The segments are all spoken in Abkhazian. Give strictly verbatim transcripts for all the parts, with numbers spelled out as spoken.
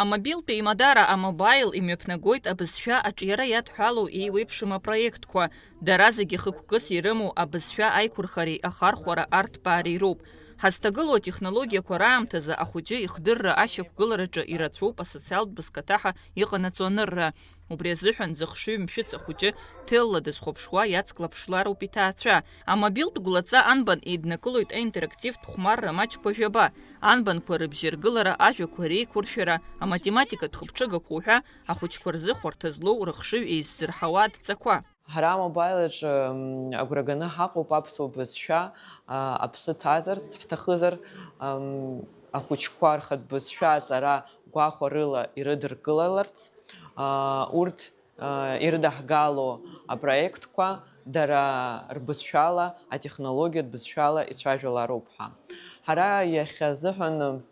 Амобилтә еимадара, амобаил, имҩаԥнагоит абызшәа аҿиара иадҳәалоу еиуеиԥшым апроектқәа. Дара зегьы хықәкыс ирымоу абызшәа аиқәырхареи ахархәара арҭбаареи роуп. Ҳазҭагылоу атехнологиақәа раамҭазы ахәыҷы ихдырра ашьақәгылараҿы ирацәоуп асоциалтә бызкаҭаҳа иҟанаҵо анырра. Убри азыҳәан зыхшыҩ мшәыц ахәыҷы ҭелла дызхәаԥшуа иацклаԥшлароуп иҭаацәа. Амобилтә гәлаҵа анбан еиднакылоит аинтерактивтә хәмарра маҷқәа жәаба, анбанқәа рыбжьаргылара, ажәақәа реиқәыршәара, аматематикатә хыԥҽыгақәа уҳәа ахәыҷқәа рзы хәарҭа злоу рыхшыҩ еиззырҳауа адҵақәа. Ҳара амобаил аҿы, м, агәра ганы ҳаҟоуп аԥсуа бызшәа, а, аԥсы ҭазарц ҳҭахызар, ам, ахәыҷқәа рхатә бызшәа аҵара гәахәарыла ирыдыркылаларц, а, урҭ, а, ирыдаҳгало апроектқәа дара рбызшәала, атехнологиатә бызшәала ицәажәалароуп ҳәа. Ҳара иахьа азыҳәан,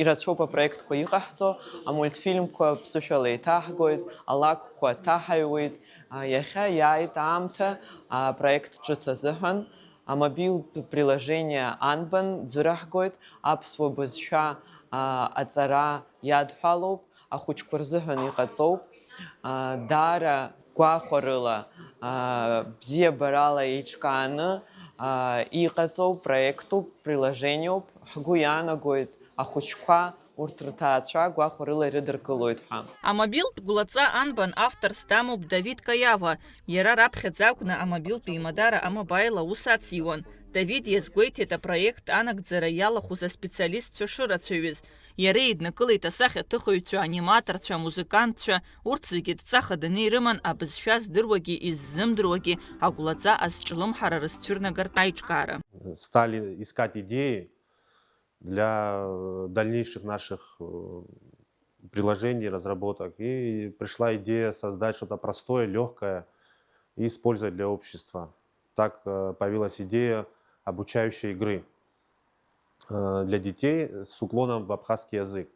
ирацәоуп апроектқәа иҟаҳҵо, амультфильмқәа ԥсышәала еиҭаҳгоит, алакәқәа ҭаҳаҩуеит. Иахьа иааит аамҭа апроект ҿыц азыҳәан, амобилтә приложение анбан ӡыраҳгоит, аԥсуа бызшәа аҵара иадҳәалоуп, ахәыҷқәа рзыҳәан иҟаҵоуп. Даара гәахәарыла, бзиабарала еиҿкааны иҟаҵоу проектуп, приложениоуп. Ҳгәы иаанагоит ахәыҷқәа урҭ рҭаацәа гәахәарыла ирыдыркылоит ҳәа. Амобилтә гәлаҵа анбан авторс дамоуп Давид Каиава. Иара раԥхьаӡа акәны амобилтә еимадара амобаил аус ациуан. Давид иазгәеиҭеит апроект анагӡара иалахәыз аспециалистцәа шырацәаҩыз. Иара еиднакылеит асахьаҭыхыҩцәа, аниматорцәа, амузыкантцәа, урҭ зегьы дҵа хаданы ирыман абызшәа здыруагьы иззымдыруагьы агәлаҵа азҿлымҳара рызцәырнагартә аиҿкаара. Стали искать идеи для, э, дальнейших наших, э, приложений, разработок. И пришла идея создать что-то простое, лёгкое и использовать для общества. Так, э, появилась идея обучающей игры, э, для детей с уклоном в абхазский язык.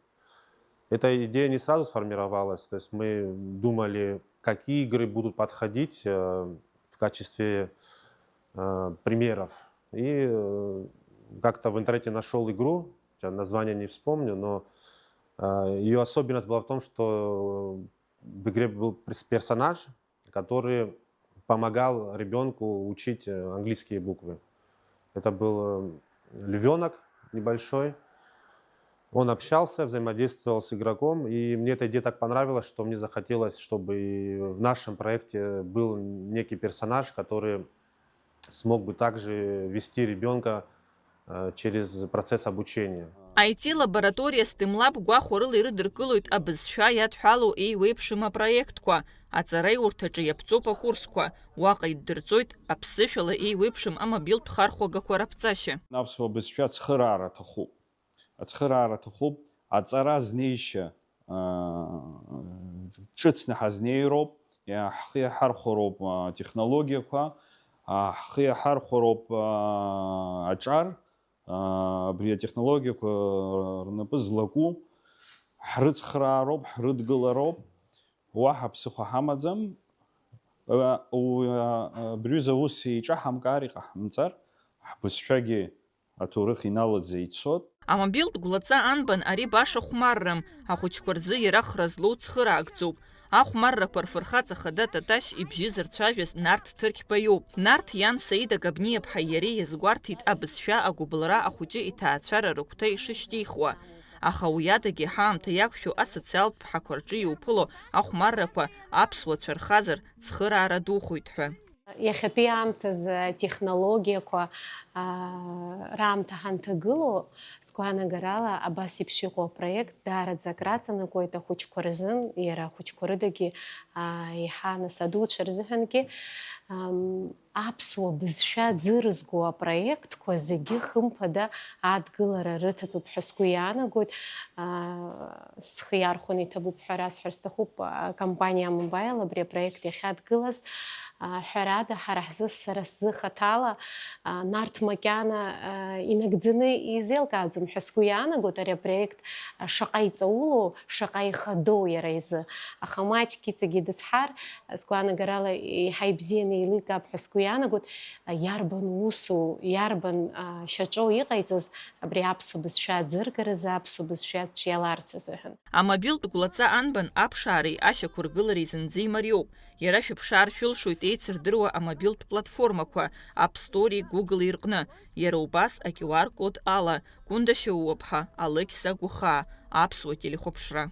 Эта идея не сразу сформировалась, то есть мы думали, какие игры будут подходить, э, в качестве, э, примеров. И, э, как-то в интернете нашёл игру, щас название не вспомню, но, э, её особенность была в том, что в игре был перс-, персонаж, который помогал ребёнку учить, э, английские буквы. Это был, э, львёнок небольшой. Он общался, взаимодействовал с игроком, и мне эта идея так понравилась, что мне захотелось, чтобы и в нашем проекте был некий персонаж, который смог бы также вести ребёнка, э, через процесс обучения. I T лабораториа STEAM Lab гәахәарыла ирыдыркылоит абызшәа иадҳәалоу еиуеиԥшым апроектқәа. Аҵараиурҭаҿы иаԥҵоуп акурсқәа, уаҟа иддырҵоит аԥсышәала еиуеиԥшым амобилтә хархәагақәа раԥҵашьа. Аԥсуа бызшәа ацхыраара аҭахуп. Ацхыраара аҭахуп, аҵара азнеишьа, аа, ҿыцны ҳазнеироуп, иа-, ҳхы иаҳархәароуп, аа, атехнологиақәа, аа, ҳхы иаҳархәароуп, аа, аҿар, аа, абри атехнологиақәа рнапы злаку, ҳрыцхраароуп, ҳрыдгылароуп, уаҳа ԥсыхәа ҳамаӡам. Уи, аа, абри аҩыза аус еиҿаҳамкаар, иҟаҳамҵар, ҳбызшәагьы аҭоурых иналаӡа ицот. Амобилтә гәлаҵа анбан ари баша хәмаррам, ахәыҷқәа рзы иара хра злоу цхыраагӡоуп. Ахәмаррақәа рфырхаҵа хада Таташь ибжьы зырцәажәаз Нарҭ Ҭырқьба иоуп. Нарҭ иан Саида Габниаԥҳаи иареи иазгәарҭеит абызшәа агәыбылра ахәыҷы иҭаацәара рыгәҭа ишышьҭихуа. Аха уи адагьы ҳаамҭа иақәшәо асоциалтә ԥҳақәа рҿы иуԥыло ахәмаррақәа аԥсуа цәа рхазар цхыраара духоит ҳәа. Иахьатәи аамҭазы атехнологиақәа, аа, раамҭа ҳанҭагылоу, сгәаанагарала, абас еиԥш иҟоу апроект даараӡа акраҵанакуеит ахәыҷқәа рзын, иара ахәыҷқәа рыдагьы, аа, еиҳа нас адуцәа рзыҳәангьы. Ам, аԥсуа бызшәа ӡы рызго апроектқәа зегьы, хымԥада, адгылара рыҭатәуп ҳәа сгәы иаанагоит. Аа, схы иархәаны иҭабуп ҳәа расҳәар сҭахуп, акомпаниа Амобаил абри апроект иахьадгылаз. Ҳәарада, ҳара ҳзы, сара сзы хаҭала, Нарҭ макьана инагӡаны изеилкааӡом ҳәа сгәы иаанагоит ари апроект шаҟа иҵаулоу, шаҟа ихадоу иара изы. Аха маҷк иҵегьы дызҳар, сгәаанагарала, еиҳа ибзианы еиликаап ҳәа сгәы Иаанагоит, а, иарбан усу, иарбан, а, шьаҿоу иҟаиҵаз абри аԥсуа бызшәа аӡыргаразы, аԥсуа бызшәа аҿиаларц азыҳәан. Амобилтә гәлаҵа анбан аԥшаареи ашьақәыргылареи зынӡа имариоуп. Иара шәыԥшаар шәылшоит еицырдыруа амобилтә платформақәа App Store-и, Google-и рҟны. Иара убас а-QR код ала, Гәында Шьоууаԥҳа, Алықьса Гәхаа, аԥсуа телехәаԥшра.